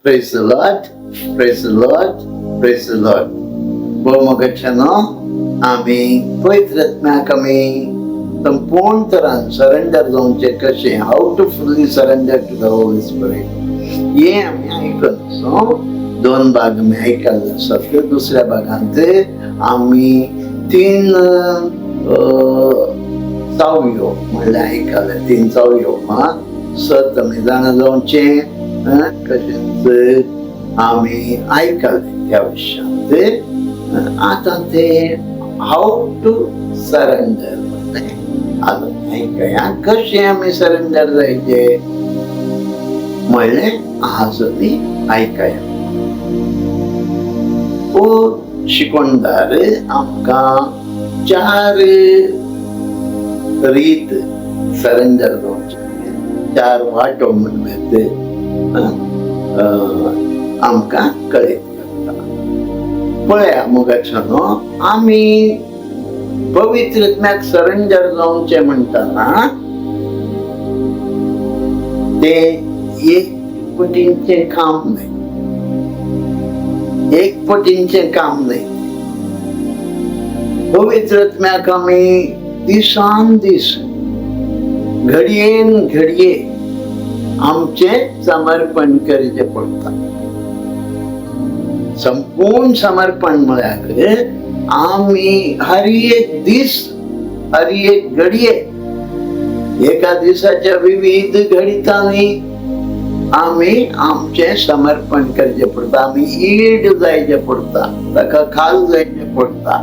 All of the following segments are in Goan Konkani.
Praise the Lord, praise the Lord, praise the Lord. भोव आमी पवित्र आत्म्याक आमी संपूर्ण तरान सरेंडर जावचें कशें, how to fully surrender to the Holy Spirit हें आमी आयकून आसा. दोन भाग आमी आयकल्ले आसात. दुसऱ्या भागांत आमी तीन चावयो म्हणल्यार आयकले, तीन चावयो. हा, सत आमी जाणा जावचें कशेंच आमी आयकले त्या विशयांत. आतां ते how to surrender आजून आयकया, कशें आमी सरेंडर जायचे म्हणलें आजूनी आयकया. हो शिकोणदार आमकां चार रीत सरेंडर जावचे, चार वाटो म्हणल्यार आमकां कळीत करता. पळया मोगाच्यानो, आमी पवित्र आत्म्याक सरेंडर जावचें म्हणटना तें एक पटींचें काम न्हय, एक पटींचें काम न्हय. पवित्र आत्म्याक आमी दिसान दीस, घडयेन घडये आमचें समर्पण करचें पडटा. संपूर्ण समर्पण म्हळ्यार आमी हर एक दीस, हर एक घडये, एका दिसाच्या विविध घडितांनी आमी आमचें समर्पण करचें पडटा. आमी ईड जायचें पडटा, ताका खाल जायचें पडटा,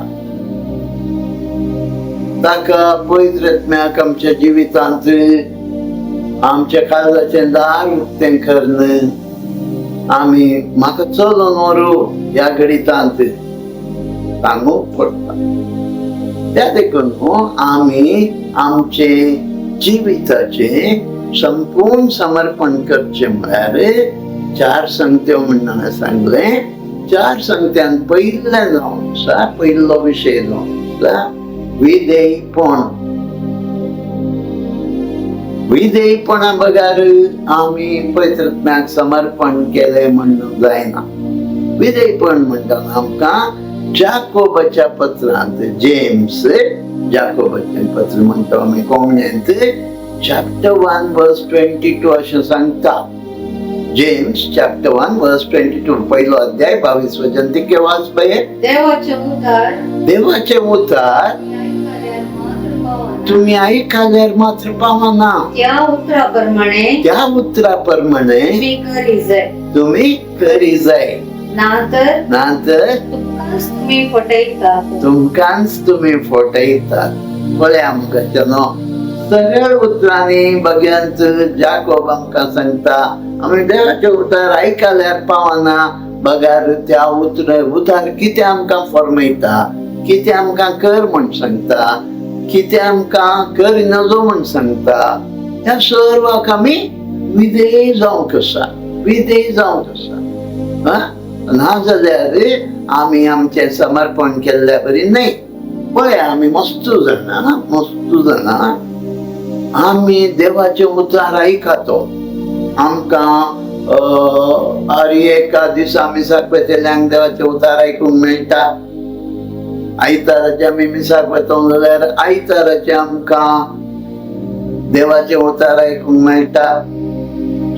ताका पवित्र आत्म्याक आमच्या जिवितांत आमच्या काळजाचें दार उक्तें करून आमी म्हाका चलोवन व्हरू ह्या घडितांत सांगूंक पडटा. त्या देखून आमी आमचे जिविताचें संपूर्ण समर्पण करचें म्हळ्यार चार संगत्यो म्हणून हांवें सांगलें. चार संगत्यान पयलें जावन आसा, पयलो विशय जावन आसा विधेयपण. विधेयपणा बगर आमी पवित्र आत्म्याक समर्पण केलें म्हणून जायना. विधेयपण म्हणटा आमकां जाकोबाच्या पत्रांत, जेम्स जाकोबाचें पत्र म्हणटा आमी कोंकणींत, चॅप्टर 1 वर्स 22 अशें सांगता. जेम्स चॅप्टर 1 वर्स 22, पहिलो अध्याय 22 वचन. तिके वाच पळय. देवाचे उतार देवाचें उतार तुम्ही ऐकल्यार मात्र पावना. तुम्ही ऐकल्यार मात्र पावना, त्या उतरा प्रमाणे त्या उतरा प्रमाणे तुम्ही करी जाय, तुम्ही करी जाय, ना तर ना तर तुमकांच तुम्ही फटयतात. तुमकांच तुम्ही फटयतात. पळया आमकां न्हू, सरळ उतरांनी बग्यांत जाकोब आमकां सांगता, आमी देवाचे उतार आयकल्यार पावना बगर त्या उतर उतार कितें आमकां फॉर्मयता, कितें आमकां कर म्हण सांगता, कितें आमकां कर नजो म्हण सांगता, ह्या सर्वाक आमी विधेय जावंक आसा, विधेय जावंक आसा. हा, ना जाल्यार आमी आमचें समर्पण केल्ल्या बरी न्हय. पळय, आमी मस्त जाणा, मस्त जाणा, आमी देवाचें उतार आयकतो. आमकां हर एका दिसा मिसाक वेतल्यांक देवाचें उतार आयकूंक मेळटा. आयताराचें आमी मिसाक वेतो जाल्यार आयताराचें आमकां देवाचें उतार आयकूंक मेळटा.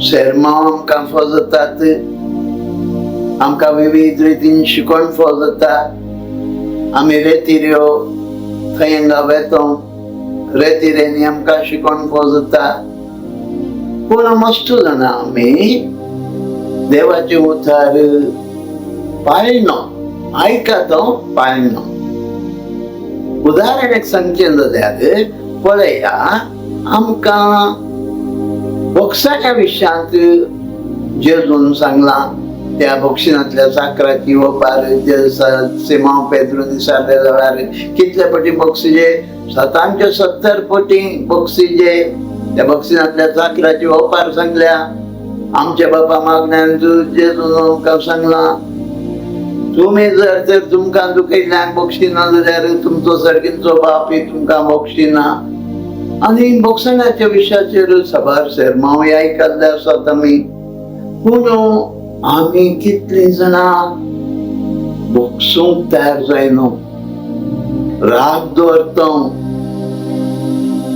शेरमांव आमकां फजतात, आमकां विविध रितीन शिकोवन फजता. आमी रेतिऱ्यो थंय हांगा वेतो, रेतिऱ्यांनी आमकां शिकोवन फजता. पूण मस्त जाणा, आमी देवाचें उतार पाळनो, आयकतो पाळनो. उदाहरण एक सांगचें जाल्यार पळया, आमकां बोक्साच्या विशयांत जेजून सांगलां, त्या बोक्षिणांतल्या साकराची ओपार जे सिमांव पेद्रून विचारले जाल्यार कितले पटी बक्षिजे? 7चे 70 पटी बक्षिजे. त्या बक्षिणांतल्या साकराची ओपार सांगल्या. आमच्या बापा मागण्यान जेजून आमकां सांगलां, तुमी जर तर तुमकां दुखयल्ल्यांक बक्षिना जाल्यार तुमचो सर्गींचो बाप तुमकां बक्षिना. आनी बक्षणाच्या विशयाचेर साबार शेरमांव आयकल्ले आसात आमी. पूण आमी कितलीं जाणां भोगसूंक तयार जायना, राग दवरता,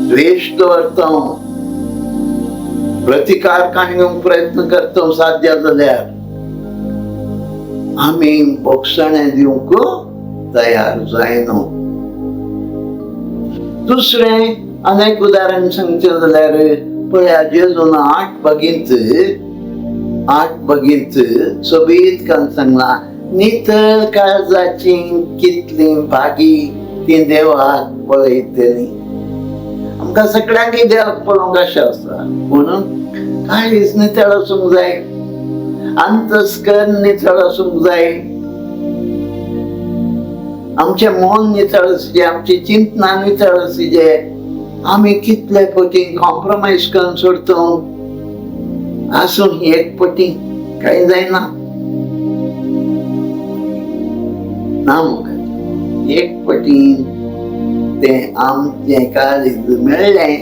द्वेश दवरता, प्रतिकार काडूंक प्रयत्न करता. साध्य जाल्यार आमी भोगसणें दिवंक तयार जायना. दुसरें अनेक उदाहरण सांगचें जाल्यार पळया, जेजून 8 बागींत सोबीत करून सांगलां, नितळ काळजाची कितली भागी, ती देवाक पळयतली. आमकां सगळ्यांकय देवाक पळोवंक आशा आसा, पूण काळीज नितळ आसूंक जाय, अंतस्करण नितळ आसूंक जाय, आमचें मन नितळ आसूं, आमची चिंतना नितळ आसूं. आमी कितले पटी कॉम्प्रोमायज करून सोडतो. आसूं, एक पटी कांय जायना ना मुखार. एक पटी तें आमचें काळीज मेळ्ळें,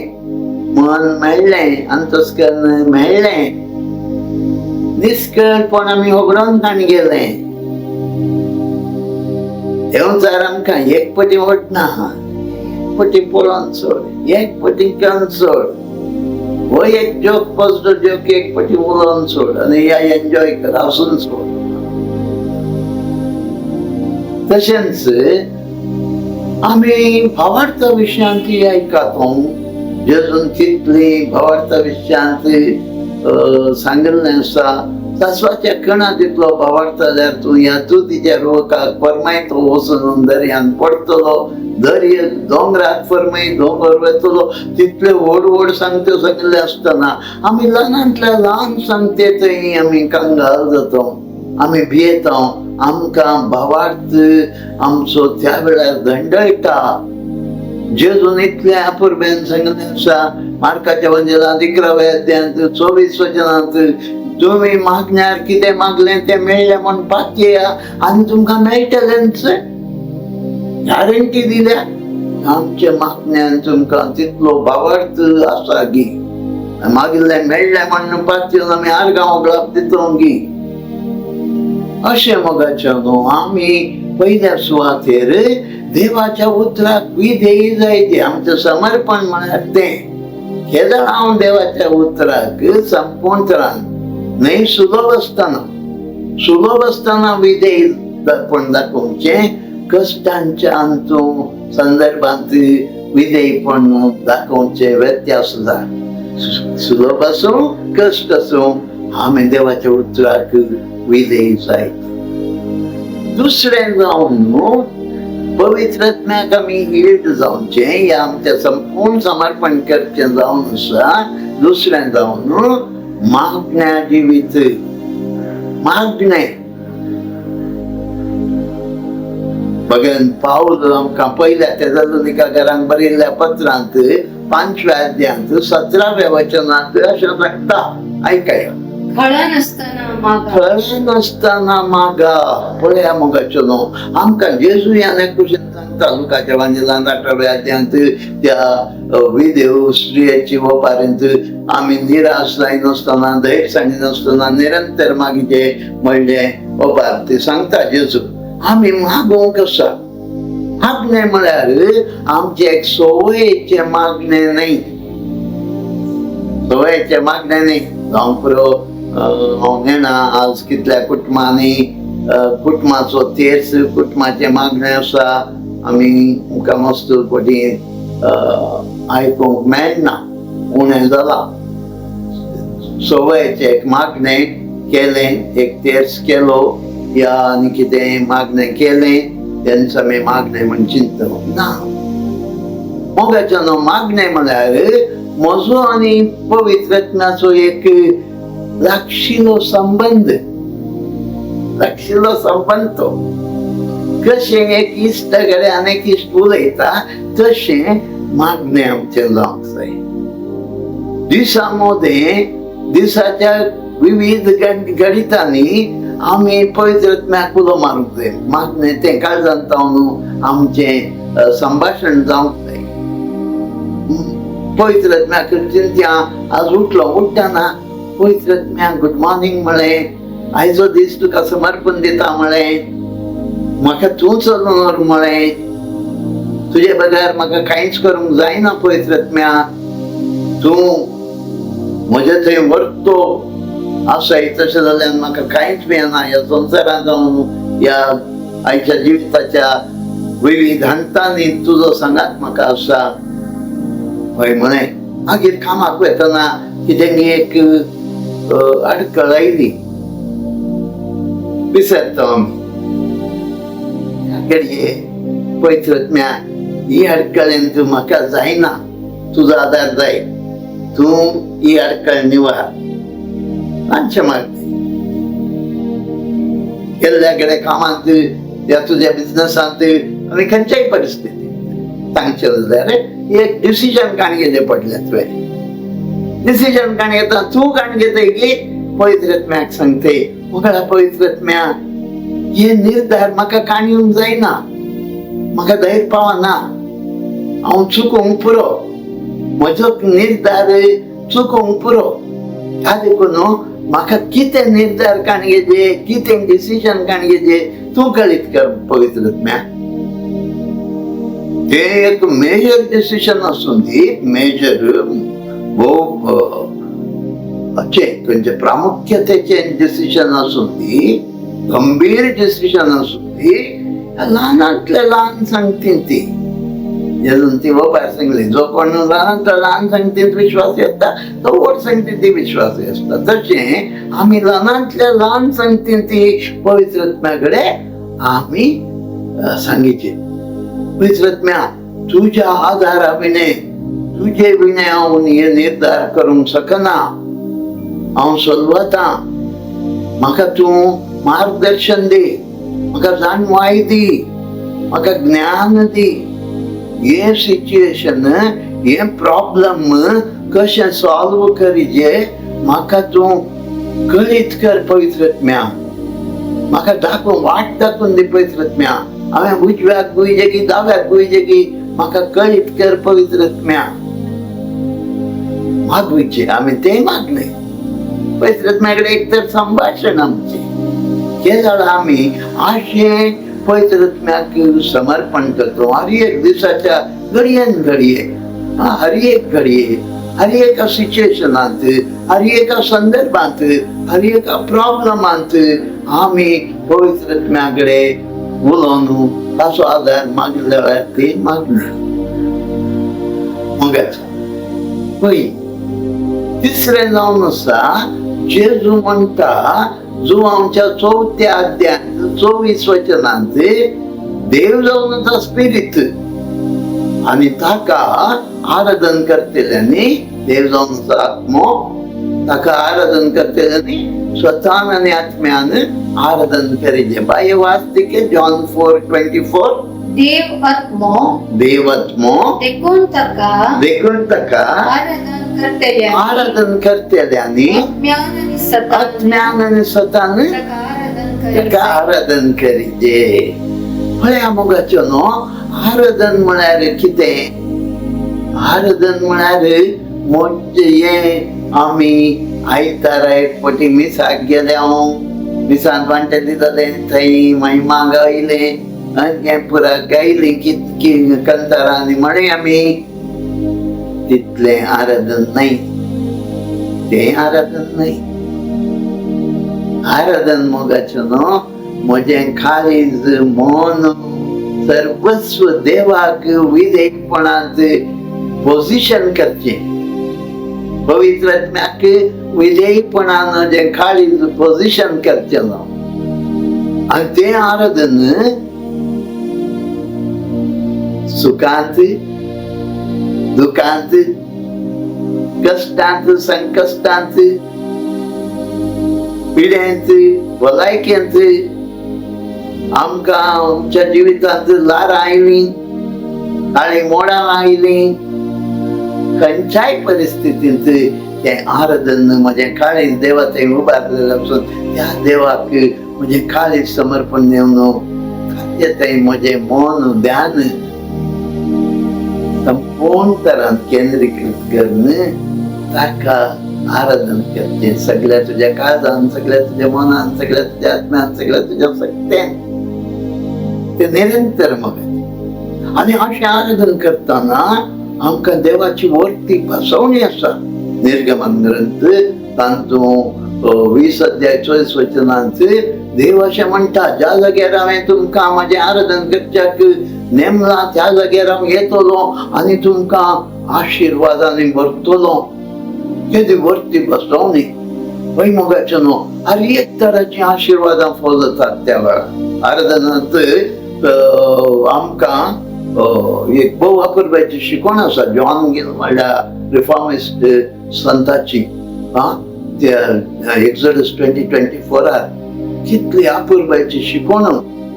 मन मेळ्ळें, अंतस्करण मेळ्ळें, निष्कळपण आमी होगडोन ताणी गेले. देंवचार आमकां एक पटी ओडना, एक पटी पळोवन सोड, एक पटी करून सोड, हो एक जोक, पॉझिटिव्ह जोक एक पटी उलोवन सोड आनी या एन्जॉय कर, हांसून सोड. तशेंच आमी भावार्थ विशयांत आयकात, जेजून कितली भावार्थ विशयांत सांगिल्लें आसा. सासवाच्या कणा तितलो भावार्थ जाल्यार तूं ह्या तुतीच्या रोखाक फरमायतो, वचून दर्यान पडतलो, दर्य दोंगराक फरमाय, दोंगर वेतलो. तितले व्हड व्हड सांगते सांगिल्लें आसतना आमी ल्हानांतल्या ल्हान सांगते थंय आमी कंगाल जाता, आमी भियेता. आमकां भावार्थ आमचो त्या वेळार दंडळटा. जेजून इतलें अपुरबेन सांगिल्लें आसा मार्काच्या वंजेलांत 11व्या अध्यायांत 24 वचनांत, तुमी मागण्यार कितें मागलें तें मेळ्ळें म्हूण पातयेया आनी तुमकां मेळटलेंच, गॅरंटी दिल्या. आमच्या मागण्यान तुमकां तितलो भावार्थ आसा गी, मागिल्लें मेळ्ळें म्हूण पातयेवन आमी आर्गां वगळाप दितलो गी? अशें मोगाच्या न्हू, आमी पयल्या सुवातेर देवाच्या उतराक विधेयी जायते. आमचें समर्पण म्हळ्यार तें केदळ हांव देवाच्या उतराक संपूर्णतरान न्हय, सुलभ आसतना, सुलभ आसतना विधेयी पण दाखोवचें, कश्टांच्या अंतू संदर्भात विधेयीपण दाखोवचें व्यत्यास जाय. सुलभ आसूं, कश्ट आसूं, आमी देवाच्या उतराक विधेयी जायत. दुसरें जावन न्हू, पवित्र आत्म्याक आमी यील्ड जावचें या आमचें संपूर्ण समर्पण करचें जावन आसा. दुसरें जावन मागण्या जिवीत, मागणें. बघन पावल आमकां पयल्या तेसलोनिका घरांक बरयल्ल्या पत्रांत 5व्या अध्यायांत 17व्या वचनांत अशें सांगता, आयकया. खळ नसताना मागा. खळ नासतना मागा. पळया मोगाचो न्हू, आमकां जेजू ह्या कुशीन सांगता लुकाच्या वांजेलांत 18व्या अध्यायांत त्या विदेव स्त्रियेची वपारींत, आमी निराश जायनासतना, धैर्य सांगिनासतना निरंतर मागीचे म्हणलें ओपार ती सांगता जेजू. आमी मागोवंक आसा. मागणें म्हळ्यार आमचें एक संवयेचें मागणें न्हय, संवयेचें मागणें न्हय. जावं पुरो, हांव जाणा आज कितल्या कुटुंबांनी कुटुंबाचो तेर्स, कुटुंबाचें मागणें आसा. आमी आमकां मस्त पटी आयकूंक मेळना, उणें जालां. संवयेचें एक मागणें केलें, एक तेर्स केलो या आनी कितें मागणें केलें, तेन्ना आमी मागणें म्हण चिंतता ना. मोगाचें न्हू, मागणें म्हळ्यार म्हजो आनी पवित्र आत्म्याचो एक लागशिलो संबंद, लागशिलो संबंद. तो कशें एक इश्ट कडेन आनी एक इश्ट उलयता, तशें मागणें आमचें जावंक जाय. दिसा मदें, दिसाच्या विविध घडितांनी आमी पवित्र आत्म्याक उलो मारूंक जाय. मागणें तें काळजांत जावन आमचें संभाशण जावंक जाय पवित्र आत्म्याक. चिंत्या, आज उठलो, उठ्ठना पवित्र आत्म्याक गुड मॉर्निंग म्हळें. आयचो दीस तुका समर्पण दिता म्हळें, म्हाका तूं चलोवन व्हर म्हळें, तुजे बगैर म्हाका कांयच करूंक जायना पवित्र आत्म्या, तूं म्हजे थंय व्हरतो आसाय, तशें जाल्यार म्हाका कांयच मेळना ह्या संवसारांत जावन ह्या आयच्या जिविताच्या विविध हंतांनी तुजो सांगात म्हाका आसा. हय म्हळें. मागीर कामाक वतना कितें एक अडकळ आयली, विसरता आमी. घडये पवित्र आत्म्या ही अडकळेन तूं म्हाका जायना, तुजो आदार जाय, तूं ही अडकळ निवार. मातशें मागता गेल्ल्या कडेन कामांत या तुज्या बिजनसांत आनी खंयच्याय परिस्थितीत सांगचें जाल्यार एक डिसिजन काण घेवचें पडलें. तुवें डिसिजन काण घेता, तूं काण घेतय की पवित्र आत्म्याक सांगते, मुगळा पवित्र आत्म्या हे निर्धार म्हाका काण येवंक जायना, म्हाका धैर्य पावना, हांव चुकोंक पुरो, म्हजो निर्धार चुकोंक पुरो, ह्या देखून म्हाका कितें निर्धार काण घेजे, कितें डिसिजन काण घेजे तूं कळीत कर पवित्र आत्म्या. ते एक मेजर डिसिजन आसून दी, मेजर भोव खंयचे प्रामुख्यतेचे डिसिजन आसून दी, गंभीर डिसिजन आसून दी, ल्हानांतले ल्हान सांगतीन ती जेजून ती वोपार सांगली, जो कोण ल्हानांतल्या ल्हान संगतींत विश्वासी आसता तो व्हड संगतींत विश्वासी आसता. तशें आमी ल्हानांतल्या ल्हान संगतींत ती पवित्र आत्म्या कडेन आमी सांगिचे, पवित्र आत्म्या तुज्या आदारा विणे, तुजे विणे हांव हे निर्धार करूंक शकना, हांव सोलवतां, म्हाका तूं मार्गदर्शन दी, म्हाका जाणवाय दी, म्हाका ज्ञान दी, हे सिच्युएशन हे प्रॉब्लम कशें सॉल्व करीजे म्हाका तूं कळीत कर पवित्र आत्म्या, म्हाका दाखोवन वाट दाखोवन दी पवित्र आत्म्या, हांवें उजव्याक वयचें की दाव्याक वयचें की म्हाका कळीत कर पवित्र आत्म्या. मागुचे आमी तें मागलें पवित्र आत्म्या कडेन, एक तर संभाशण आमचें हें जाल्यार आमी आशें पवित्र आत्म्याक समर्पण करतो. हर एक दिसाच्या घडयेन घडये, हर एक घडये, हर एका सिच्युएशनांत, हर एका संदर्भांत, हर एका प्रॉब्लमांत आमी पवित्र आत्म्या कडेन उलोवन ताचो आदार मागले जाल्यार ती मागली मगाच. पळय तिसरें जावन आसा, जेजू म्हणटा जुवांच्या 4थ्या अध्यायांत 24 वचनांत, देव जावन आसा स्पिरीत आनी ताका आराधन करतल्यांनी, देव जावन आसा आत्मो, ताका आराधन करतल्यांनी स्वतान आनी आत्म्यान आराधन करीजे. बाय वाचते जॉन 4:24. देव आत्मो, देव आत्मो, देखून ताका देखून ताका आराधन करतल्यांनी आराधन करतल्यांनी आत्म्यान आनी सतान आत्म्यान आनी सतान ताका आराधन ताका करीजे. आराधन करीजे. पळया मोगाच्यो न्हू, आराधन म्हळ्यार कितें? आराधन म्हळ्यार मोडचे हें आमी आयतारा एक फावटी मिसाक गेले, हांव मिसान वांटे दिताले थंय, मागीर मांगा येयलें आनी पुरा गायली कितकी कंतारां आनी म्हळें आमी, तितलें आराधन न्हय, तें आराधन न्हय. आराधन मोगाचें न्हू म्हजें काळीज मन सर्वस्व देवाक विधेयपणांत पोजिशन करचें, पवित्र आत्म्याक विधेयपणान जें काळीज पोजिशन करचें न्हू, आनी तें आराधन सुखांत दुखांत कश्टांत संकश्टांत पिड्यांत भलायकेंत आमकां आमच्या जिवितांत ल्हारां आयलीं, काळीं मोडां आयलीं, खंयच्याय परिस्थितींत तें आराधन म्हजें काळीज देवा थंय उबारलेलें आसून त्या देवाक म्हजें काळीज समर्पण दिवन ताचे थंय म्हजें मन ध्यान संपूर्ण तरान केंद्रीकृत करून ताका आराधन करचें सगळ्या तुज्या काळजान, सगळ्या तुज्या मनान, सगळ्या तुज्या आत्म्यान, सगळ्या तुज्या शक्त्यान, ते निरंतर मोगाचें. आनी अशें आराधन करतना आमकां देवाची वर्ती बसवणी आसा. निर्गमन ग्रंथ तांतूं 20 अध्याय 24 वचनांत देव अशें म्हणटा, ज्या जाग्यार हांवें तुमकां म्हाजें आराधन करच्याक नेमलां त्या जाग्यार हांव येतलो आनी तुमकां आशिर्वादांनी भरतलो. केदी वर्ती बसवणी हय मोगाचें न्हू. आनी एक तराचीं आशिर्वादां फॉल जातात त्या वेळार. आराधनांत आमकां एक भोव अपुरबायची शिकवण आसा जॉन गिल म्हणल्यार रिफॉर्मिस्ट संताची. आं, त्या एक्सोडस 20:24 कितली अपुरबायची शिकवण.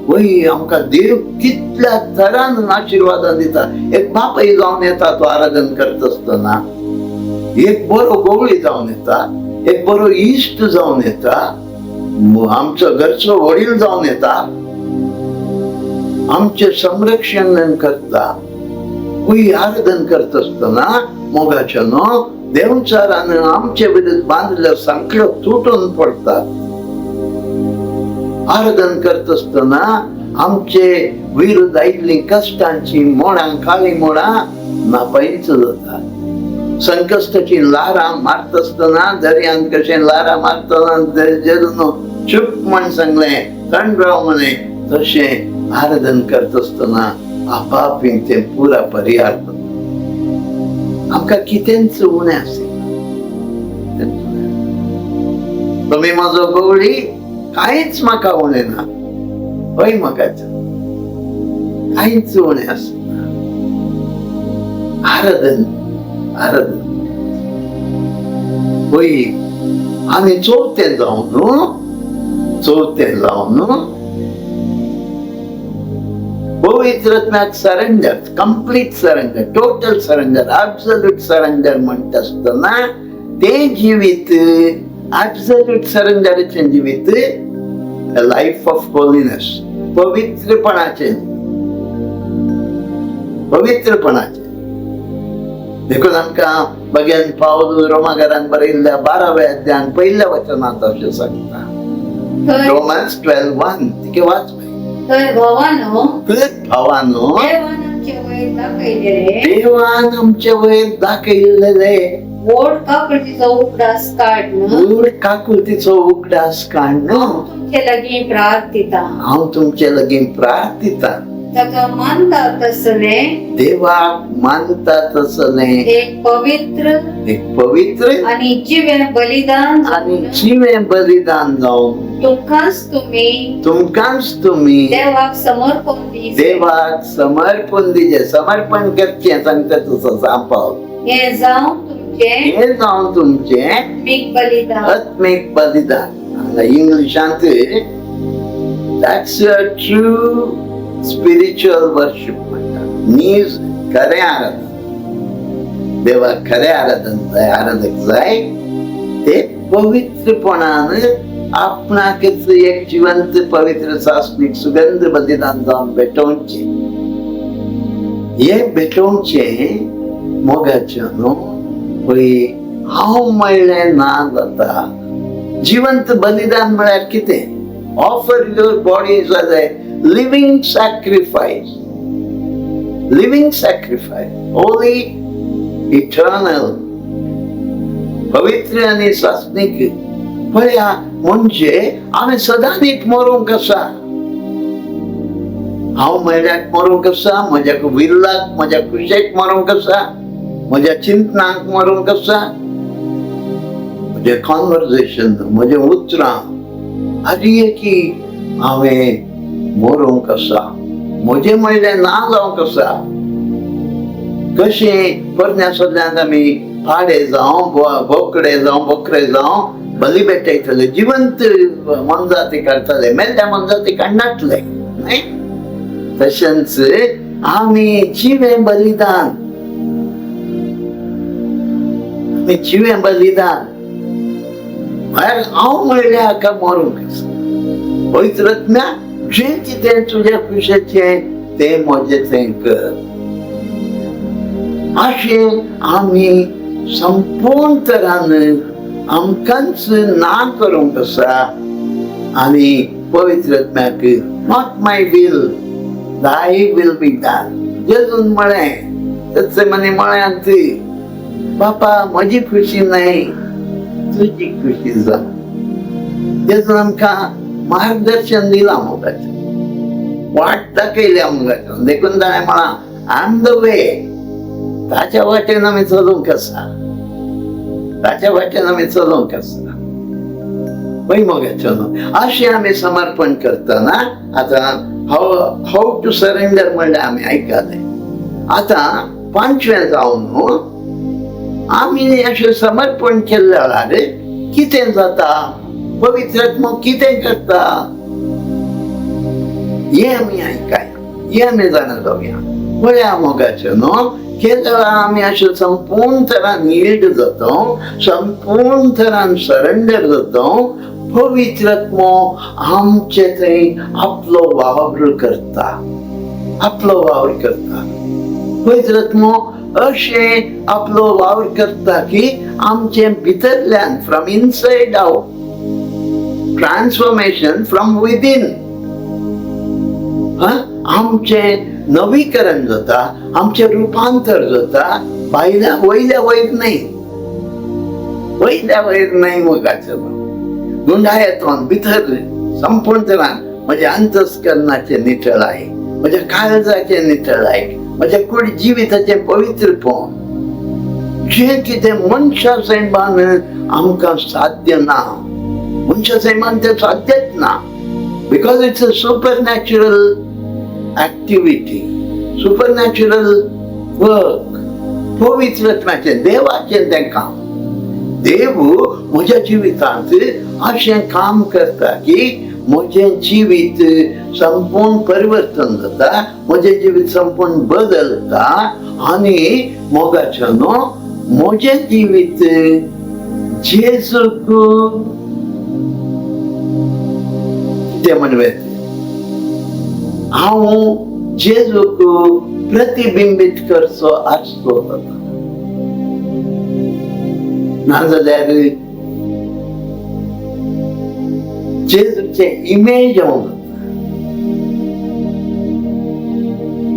वय आमकां देव कितल्या तरान आशिर्वादां दिता. एक बापय जावन येता तो आराधन करता आसतना, एक बरो गवळी जावन येता, एक बरो इश्ट जावन येता, आमचो घरचो वडील जावन येता, आमचें संरक्षण करता. वय आराधन करता आसतना मोगाचें न्हू देवचारान आमचे विरुद्ध बांदिल्ल्यो सांखळ्यो तुटून पडटात. आराधन करता आसतना आमचे विरुद्ध आयिल्लीं कश्टांची मोडां, काळीं मोडां नापायच जाता. संकश्टाची ल्हारां मारता आसतना, दर्यांत कशें ल्हारां मारतना जेजून चूप म्हण सांगलें, थंड राव म्हणे, तशें आराधन करता आसतना आपापी तें पुरा परिहार जाता. आमकां कितेंच उणें आसना. तुमी म्हजो गवळी, कांयच म्हाका उणें ना. हय म्हाका कांयच उणें आसना. आराधन, आराधन. हय. आनी चवथें जावन न्हू, चवथें जावन न्हू पवित्रत्म्याक surrender, complete surrender, total surrender, absolute surrender म्हणटा आसतना तें जिवीत ऍब्सल्यूट सरेंडराचें जिवीत, लायफ ऑफ होलीनेस, पवित्रपणाचें, पवित्रपणाचें. देखून आमकां भगेन पावल रोमागारान बरयल्ल्या 12व्या अध्यायान पयल्या वचनांत अशें सांगता, थंय रोमन्स 12:1, तिके वाच. थंय भावानो, तर भावानो, देवान आमचे वयर दाखयलेले देवान आमचे वयर दाखयल्लेले व्हड काकुळटीचो उगडास काडून व्हड काकुळटीचो उगडास काडून हांव तुमचे लागीं प्रार्थिता, हांव तुमचे लागीं प्रार्थिता, ताका मानता तसलें देवाक मानता तसलें एक पवित्र एक पवित्र आनी जिवें बलिदान आनी जावन जिवें बलिदान जावन तुमकांच तुमी तुमकांच तुमी देवाक समर्पण दी. देवाक समर्पण दिचें, समर्पण करचें सांगता तसो सांपाव. हें जावन तुमचें हें जावन तुमचें आत्मीक बलिदान. आत्मीक बलिदान. हांगा इंग्लिशांत that's a true spiritual worship म्हणटा. नीज खरें आराधन, देवाक खरें आराधन जाय, आराधक जाय ते पवित्रपणान आपणाकच एक जिवंत पवित्र सासणीक सुगंध बलिदान जावन भेटोवचें. हें भेटोवचें मोगाचें न्हू. पळय हांव म्हणलें ना जाता. जिवंत बलिदान म्हळ्यार कितें? Offer your bodies as a living sacrifice, living sacrifice, holy, eternal, पवित्र आनी सासणीक. पळया म्हणजे आमी सदांच मरूंक आसा. हांव म्हळ्याक मरूंक आसा, म्हज्या विल्लाक, म्हज्या खुशेक मरूंक आसा, म्हज्या चिंतनाक मरूंक आसा, म्हजें कॉन्वर्जेशन, म्हजें उतरां आदी की हांवें मरूंक आसा, म्हजें म्हणलें ना जावंक आसा. कशें पोरण्या सदल्यांत आमी पाडे जावं, बोकडे जावं, बोकरे जावं बली भेटयतले, जिवंत मोनजाती काडटाले, मेल्ल्या मोनजाती काडनातले न्हय. तशेंच आमी जिवें बलिदान, आमी जिवें बलिदान म्हळ्यार हांव म्हणल्यार हाका मरूंक आसा. पवित्र आत्म्या, जें कितें तुज्या खुशेचें तें म्हजें थंय कर. अशें आमी संपूर्ण तरान आमकांच ना करूंक आसा आनी पवित्र आत्म्याक not my will, thy will be done. जेजून म्हळें, गतसेमनी मळ्यांत, बापा म्हजी खुशी न्हय, तुजी खुशी जावं. जेजून आमकां मार्गदर्शन दिलां, मोगाचें वाट दाखयल्या मोगाचें. देखून ताणें म्हळां, I am the way. ताच्या वाटेन आमी चलूंक आसा, ताच्या वाटेन आमी चलूंक आसा. पळय मोगाचें न्हू, अशें आमी समर्पण करतना आतां how to surrender म्हणल्यार आमी आयकलें. आतां पांचवें जावन न्हू, आमी अशें समर्पण केल्ल्या वेळार कितें जाता, पवित्र आत्मो कितें करता, हें आमी आयकाया, हें आमी जाणा जावया. पळया मोगाचें न्हू, केदळा आमी अशें संपूर्ण तरान यील्ड जाता, संपूर्ण तरान सरेंडर जाता, पवित्र आत्मो आमचे थंय आपलो वावर करता, आपलो वावर करता. पवित्र आत्मो अशें आपलो वावर करता की आमचे भितरल्यान, from inside out, transformation from within, आमचें नवीकरण जाता, आमचें रुपांतर जाता. भायल्या वयल्या वयर न्हय, वयल्या वयर न्हय मोगाचें, गुंडायेतून भितर संपूर्ण तरान म्हज्या अंतस्करणाचें नितळाय, म्हज्या काळजाचें नितळाय, म्हज्या कुड जिविताचें पवित्रपण, जें कितें मनशा सैमान आमकां साध्य ना, मनशा सैमान तें साध्यच ना, because it's a supernatural activity, supernatural work. पवित्र आत्म्याचें, देवाचें तें काम. देव म्हज्या जिवितांत अशें काम करता की म्हजें जिवीत संपूर्ण परिवर्तन जाता, म्हजें जिवीत संपूर्ण बदलता आनी मोगाचें न्हू, म्हजें जिवीत जेजूक कितें म्हणवे, हांव जेजूक प्रतिबिंबीत करचो आसचो जाता. नाजाल्यार जेजूचें इमेज हांव जाता,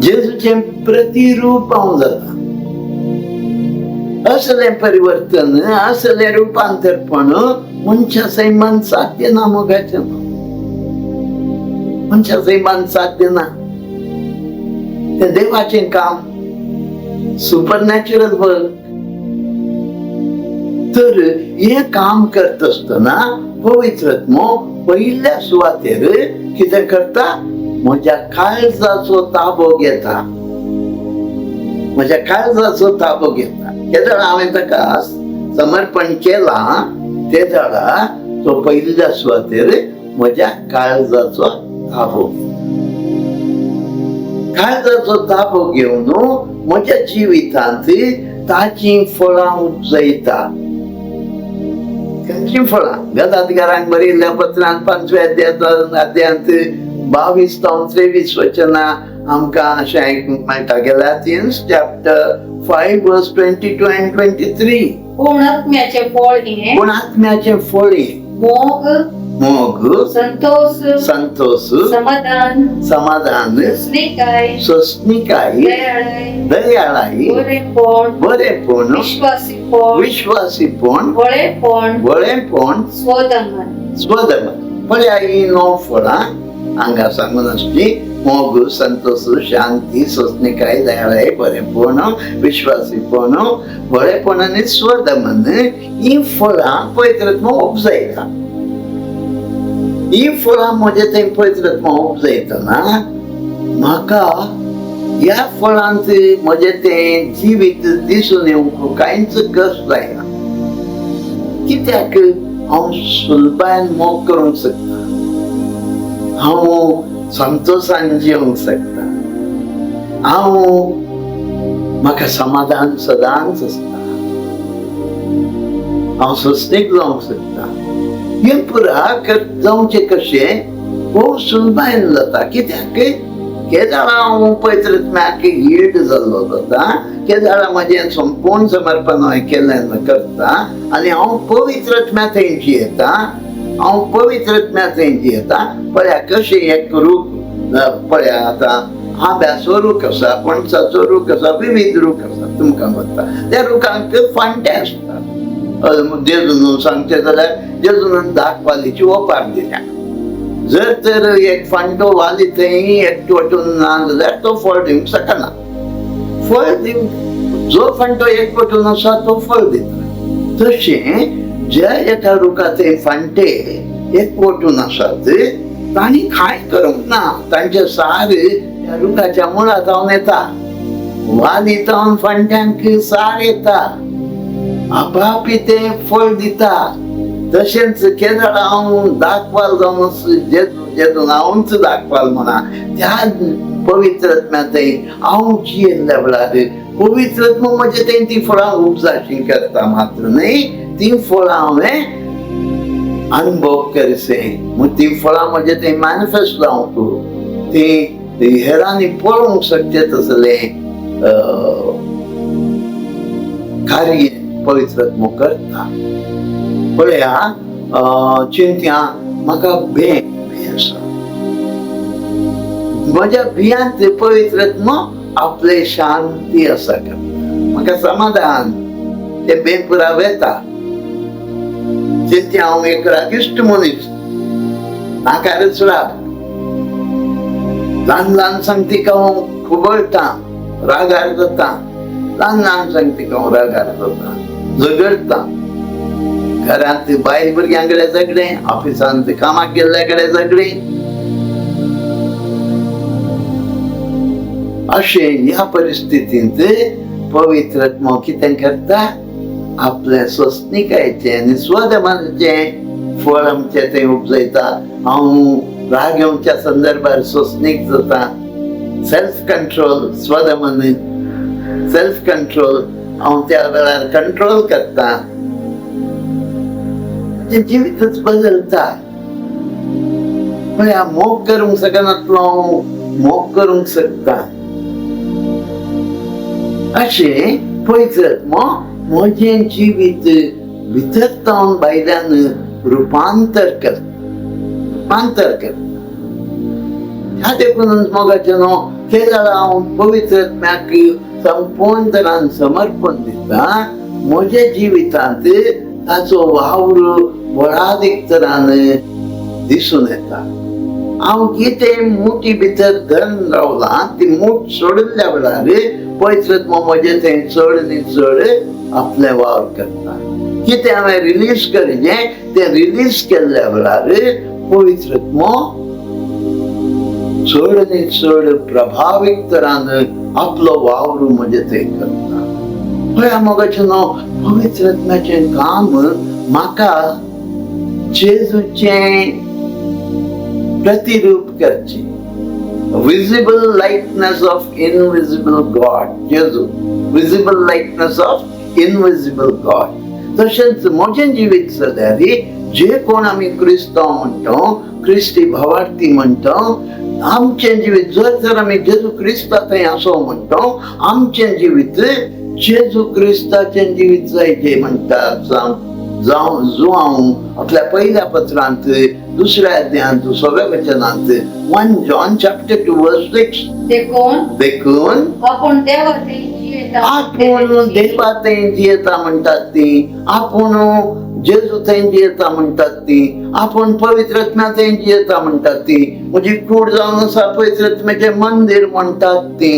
जेजूचें प्रतिरूप हांव जाता. असलें परिवर्तन, असलें रुपांतरपण मनशा सैमान साध्य ना. मोगाचें, मनशा सैमान साध्य ना, तें देवाचें काम, सुपरनॅचरल वर्क. तर हें काम करता आसतना पवित्र आत्मो पयल्या सुवातेर कितें करता, म्हज्या काळजाचो ताबो घेता, म्हज्या काळजाचो ताबो घेता. केदळा हांवें ताका समर्पण केलां, ते वेळा तो पयल्या सुवातेर म्हज्या काळजाचो ताबो घेता. काळजाचो ताबो घेवन म्हज्या जिवितांत ताचीं फळां उपजयता. खंयचीं फळां? गलातकारांक बरयल्ल्या पत्रांत 5व्या अध्यायांत 22 जावन 23 वचनां आमकां अशें आयकूंक मेळटा. Galatians chapter 5 verse 22 and 23. पूण आत्म्याचें फळ हें, पूण आत्म्याचें फळ हें, मोग, मोग, संतोष, संतोष, समाधान, समाधान, सोंसणीकाय, सोंसणीकाय, दयाळाय, दयाळाय, बरेपण, बरेपण, विश्वासीपण, विश्वासीपण, भोळेपण, बरेपण, स्वदमन. स्वदमन. पळया, ही 9 फळां हांगा सांगून आसची. मोग, संतोष, शांती, सोंसणीकाय, दयाळाय, बरेपण, विश्वासीपण, बरेपण आनी स्वदमन, ही फळां पवित्र आत्मो उपजयता. ही फळां म्हजे थंय पवित्र आत्मो उपजयतना म्हाका ह्या फळांत म्हजें तें जिवीत दिसून येवंक कांयच कश्ट जायना. कित्याक हांव सुलभायेन मोग करूंक शकता, हांव संतोशान जिवंक शकता, हांव म्हाका समाधान सदांच आसता, हांव सोंसणीक जावंक शकता. हें पुरा जावचें कशें भोव सुलभायेन जाता. कित्याक केदळा हांव पवित्र आत्म्याक यील्ड जाल्लो जाता, केदाळा म्हजें संपूर्ण समर्पण हांवें केल्लें करता आनी हांव पवित्र आत्म्या थंय जियेता, हांव पवित्र आत्म्या थंय जियेता. पळया कशें एक रूख, पळया आतां आंब्याचो रूख आसा, पणसाचो रूख आसा, विविध रूख आसा तुमकां वता. त्या रुखांक फांटे आसतात. जेजून सांगचें जाल्यार जेजून दाखवालीची ओपार दिल्या. जर तर एक फांटो वाली थंय एकवटून ना जाल्यार तो फळ दिवंक शकना. फळ दिवंक जो फांटो एकवटून आसा तो फळ दिता. तशें ज्या एका रुखा थंय फांटे एकवटून आसात तांणी कांय करूंक ना, तांचें सार त्या रुखाच्या मुळा जावन येता, वाली जावन फांट्यांक सार येता, आपापी तें फळ दिता. तशेंच केदळा हांव दाखवाल जावन जेजून हांवूच दाखवाल म्हणा त्या पवित्र आत्म्या थंय हांव जियेल्ल्या वेळार पवित्र आत्मा म्हजे थंय ती फळां उपजाशी करता मात्र न्हय, ती फळां हांवें अनुभव करसे, मग ती फळां म्हजे थंय मॅनिफेस्ट जावंक ती हेरांनी पळोवंक शकचे तसलें कार्य पवित्र आत्मो करता. पळया चिंत्या म्हाका भंय आसा, म्हज्या भियांत पवित्र आत्मो आपले शांती आसा करता, म्हाका समाधान, तें भंय पुरा वेता. चिंत्या हांव एक रागिश्ट मनीस, नाकारच राग, ल्हान ल्हान सांगतीक हांव खुबळटा, रागार जाता, ल्हान ल्हान सांगतीक हांव रागार जाता, झगडटा. घरांत बायल भुरग्यां कडेन झगडें, ऑफिसांत कामाक गेल्ल्या कडेन झगडें. अशें ह्या परिस्थितींत पवित्र आत्मो कितें करता, आपलें सोंसणिकायेचें आनी स्वधर्माचें फळ आमचें थंय उपजयता. हांव राग येवच्या संदर्भार सोंसणीक जाता, सेल्फ कंट्रोल, स्वदमन, सेल्फ कंट्रोल हांव त्या वेळार कंट्रोल करता, म्हजें जिवीतच बदलता. पळया मोग करूंक शकनातलो हांव मोग करूंक शकता. अशें पवित्र आत्मो म्हजें जिवीत भितर जावन भायल्यान रुपांतर करता, रुपांतर करता. ह्या देखूनच मोगाचें न्हू केदळा हांव पवित्र आत्म्याक संपूर्ण तरान समर्पण दिता, म्हज्या जिवितांत ताचो वावर बळादीक तरान दिसून येता. हांव कितें मुठी भितर धरून रावलां ती मूठ सोडिल्ल्या वेळार पवित्र आत्मो म्हजें थंय चड आनी चड आपलें वावर करता. कितें हांवें रिलीज करचें तें रिलीज केल्ल्या वेळार पवित्र आत्मो चड आनी चड प्रभावीक तरान आपलो वावर म्हजें थंय करता. पळया मोगाचें न्हू पवित्र आत्म्याचें काम म्हाका जेजूचें प्रतिरूप करचें, visible likeness of invisible God, जेजू visible likeness of invisible God. तशेंच म्हजें जिवीत जाल्यार जे कोण आमी क्रिस्तांव म्हणटा, क्रिस्ती भावार्थी म्हणटा, आमचें जिवीत जर तर आमी जेजू क्रिस्ता थंय आसो म्हणटा, आमचें जिवीत जेजू क्रिस्ताचें जिवीत जायचें म्हणटा. जावं जुआंव आपल्या पयल्या पत्रांत दुसऱ्या अध्यायांत सव्या वचनांत 1 John chapter 2 verse 6, देखून आपूण देवा थंय जियेता, आपूण देवा थंय जियेता म्हणटात ती, आपूण जेजू थंय जियेता म्हणटात ती, आपूण पवित्र आत्म्या थंय जियेता म्हणटात ती, म्हजी कूड जावन आसा पवित्र आत्म्याचें मंदीर म्हणटात ती.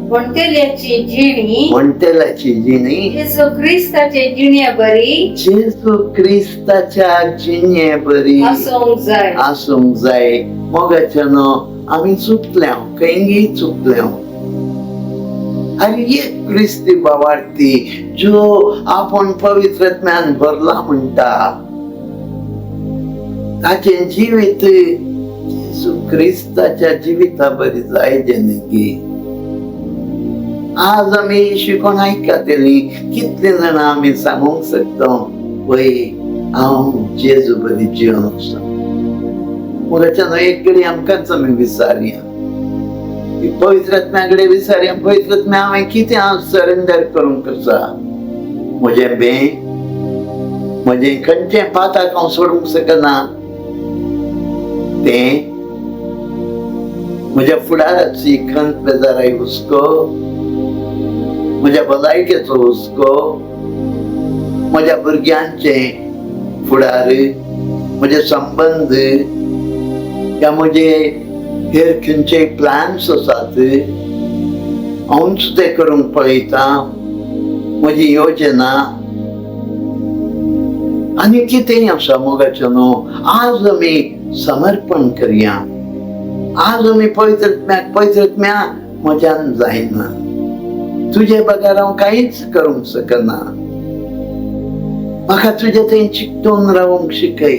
म्हणटेल्याची जिणी, म्हणटेल्याची जिणी जेजू क्रिस्ताचे जिणे बरी, जेजू क्रिस्ताच्या जिणे बरी आसूंक जाय, आसूंक जाय. मोगाचें न्हू आमी चुकल्या, खंयगी चुकल्या. आनी एक क्रिस्ती भावार्थी जो आपूण पवित्र आत्म्यान भरला म्हणटा ताचें जिवीत जेजू क्रिस्ताच्या जिविता बरी जायचें न्ही. आज आमी शिकोन आयकतली कितली जाणां आमी सांगूंक शकता पळय हांव जेजू बरी जिवन आसा. मोगाच्यान एक घडी आमकांच आमी विचारया, पवित्र आत्म्या कडेन विचारया, पवित्र आत्म्या हांवें कितें हांव सरेंडर करूंक आसा? म्हजें बें, म्हजें खंयचें पाताक हांव सोडूंक शकना तें, म्हज्या फुडाराची खंत बेजाराय हुस्को, म्हज्या भलायकेचो हुस्को, म्हज्या भुरग्यांचें फुडार, म्हजे संबंद या म्हजे हेर खंयचे प्लॅन्स आसात, हांवूच ते करूंक पळयता, म्हजी योजना आनी कितेंय आसा. मोगाचें न्हू, आज आमी समर्पण करया. आज आमी पवित्र आत्म्याक, पवित्र आत्म्या म्हज्यान जायना, तुजे बगर हांव कांयच करूंक शकना, म्हाका तुजे थंय चिकटून रावंक शिकय.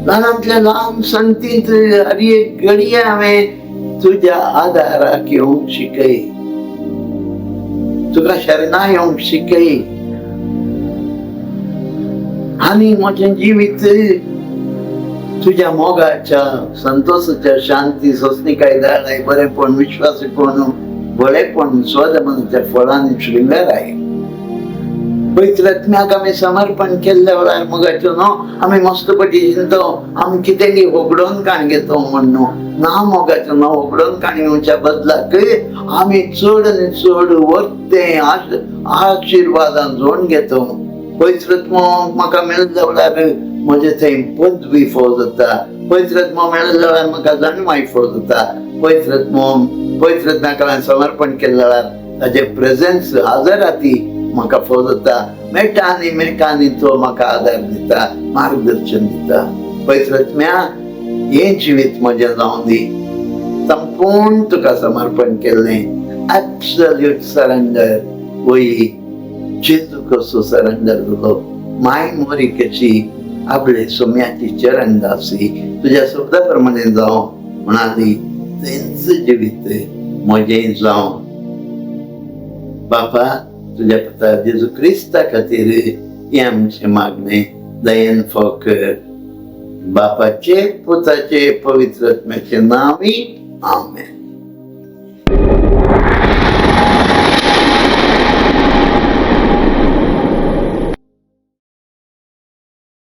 ल्हानांतल्या ल्हान संगतींत हर एक घडये हांवें तुज्या आदाराक येवंक शिकय, तुका शरणा येवंक शिकय आनी म्हजें जिवीत तुज्या मोगाच्या, संतोषाच्या, शांती, सोंसणीकाय, दयाळाय, बरेपण, विश्वासीपण, भोळेपण, स्वदमनाच्या फळांनी शृंगाराय. पवित्र आत्म्याक आमी समर्पण केल्ल्या वेळार मोगाच्यो न्हू, आमी मस्त पटी चिंतो आमी कितें होगडोवन काण घेतो म्हण. न्हू ना मोगाचो न्हू, होगडोवन काण घेवच्या बदलाक आमी चड आनी चड वर्तें आशिर्वादान जोडून घेतो. पवित्र आत्मो म्हाका मेळ्ळ्या वेळार म्हजें थंय पदवी फोव जाता. पवित्र आत्मो मेळ्ळ्या वेळार म्हाका जाणवाय फोव जाता. पवित्र आत्मो, पवित्र आत्म्याक हांवें समर्पण केल्ल्या वेळार ताजें प्रेझेन्स, हजराती म्हाका फोव जाता. मेळटा आनी मेळटा आनी तो म्हाका आदार दिता, मार्गदर्शन दिता. पवित्र आत्म्या, हें जिवीत म्हजें जावं दी संपूर्ण तुका समर्पण केल्लें, ऍब्सल्यूट सरेंडर. वय जेजू कसो सरेंडर जालो, माय मोरी कशी आपले सोम्याची चरण दासी, तुज्या शब्दा प्रमाणे जावं म्हणाली, तेंच जिवीत म्हजें जावं. बापा, तुज्या पुता जेजू क्रिस्ता खातीर हें आमचें मागणें, दयेन फोकर. बापाचे, पुताचे, पवित्र आत्म्याचे नांवी, आमेन.